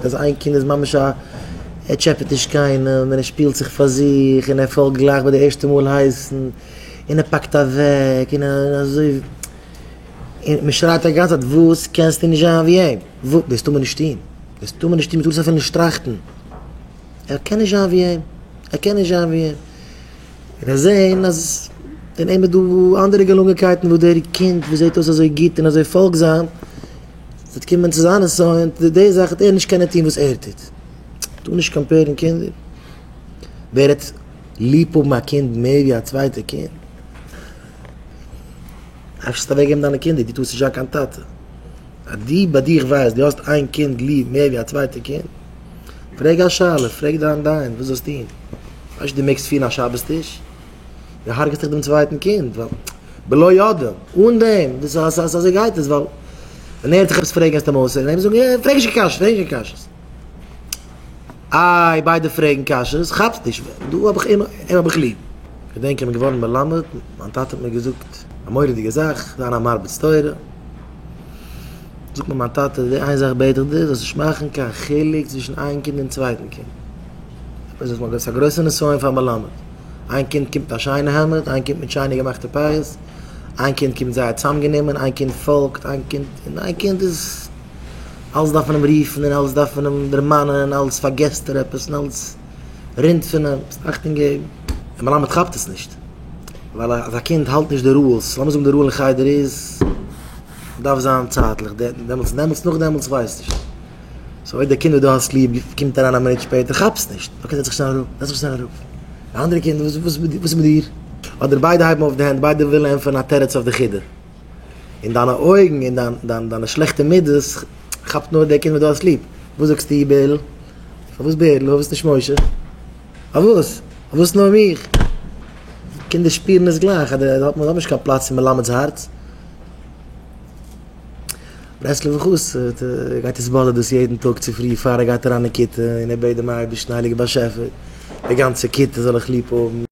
אז איין קינד איז ממש א, ער טשעפעט נישט קיינעם, און ער שפילט זיך פאר זיך, און ער פאלגט גלייך ביי די ערשטע מאל הייסן, און ער פאקט אוועק, און אזוי, און מען שרייט א גאנצע צייט וואס קענסטו נישט זיין ווי אים? וואס? דאס טאר מען נישט טון, דאס טאר מען נישט טון, מען טאר עס אפילו נישט טראכטן, ער קען נישט זיין ווי אים, ער קען נישט זיין ווי אים. און ער זען אז אין אים איז דא אנדערע געלונגענקייטן וואס דער קינד וואס זעט אויס אזוי גוט און אזוי פאלגזאם, וועט קומען צו זיין נסיון, די זאך וועט ער נישט קענען טון וואס ער טוט. טאר נישט compare ן קינדער. ווער וועט ליב האבן א קינד מער ווי א צווייטע קינד? אפשר זאלסטו אוועקגעבן דיינע קינדער, דו טארסט נישט זיין קיין טאטע. אז דו ביי דיך ווייסט דו האסט איין קינד ליב מער ווי א צווייטע קינד, פרעג א שאלה, פרעג דיין דיין וואס זאלסט טון? ווייסט דו מעגסט פירן א שבת טיש? דו הרג'סט דאך דעם צווייטן קינד, ווייל בלא יודעים, אן דעם, דאס איז אזוי גייט עס, ווייל ווען ער וועט דיך עפעס פרעגן וועסטו אים אויסהערן, אים זאגן פרעג נישט קיין קשיות, פרעג נישט קיין קשיות. איי ביידע פרעגן קשיות, כאפסט נישט, דא האב איך אים, אים האב איך ליב. כ'געדענק איך בין געווארן מלמד, מיין טאטע האט מיר געזאגט א מורא'דיגע זאך, זיין א מרביץ תורה, זאגט מיר מיין טאטע, די איין זאך בעט איך דיר, זאלסט נישט מאכן קיין חילוק צווישן איין קינד און צווייטן קינד. דאס איז א גרויסע נסיון פאר מלמד. איין קינד קומט מיט א שיינע העמד, איין קינד מיט שיינע געמאכטע פאות, איין קינד קומט זייער צוזאמגענומען, איין קינד פאלגט, איין קינד, און איין קינד איז, אלץ דארף מען אים רופן און אלץ דארף מען אים דערמאנען און אלץ פארגעסט ער עפעס און אלץ רינט פון אים. מוזט אכטונג געבן. דער מלמד כאפט עס נישט. ווייל אז א קינד האלט נישט די rules, לאמיר זאגן די rule אין חדר איז, דארף זיין צייטליך, דעמאלטס דעמאלטס נאך דעמאלטס כ'ווייס נישט. so אויב די קינד וואס דו האסט ליב קומט אריין א מינוט שפעטער כאפסט נישט, okay זעץ זיך שנעל אראפ, זעץ זיך שנעל אראפ. די אנדערע קינד וואס וואס איז מיט דיר? אדער ביידע הייבן אויף די הענט, ביידע ווילן ענטפערן א תירוץ אויף די חידה. אין דיינע אויגן און דיין דיין דיינע שלעכטע מידות כאפט נאר די קינד וואס דו האסט ליב. וואס זאגסטו בערל? פארוואס בערל? פארוואס נישט משה? פארוואס? פארוואס נאר מיך? קינדער שפירן עס גלייך אז דער האט נישט קיין פלאץ אין מלמד'ס הארץ. ברסלב'ער חסיד גייט התבודדות יעדן טאג צופרי פאר ער גייט אריין אין כיתה און ער בעט דעם אייבערשטן הייליגער באשעפער די גאנצע כיתה זאל איך ליב האבן.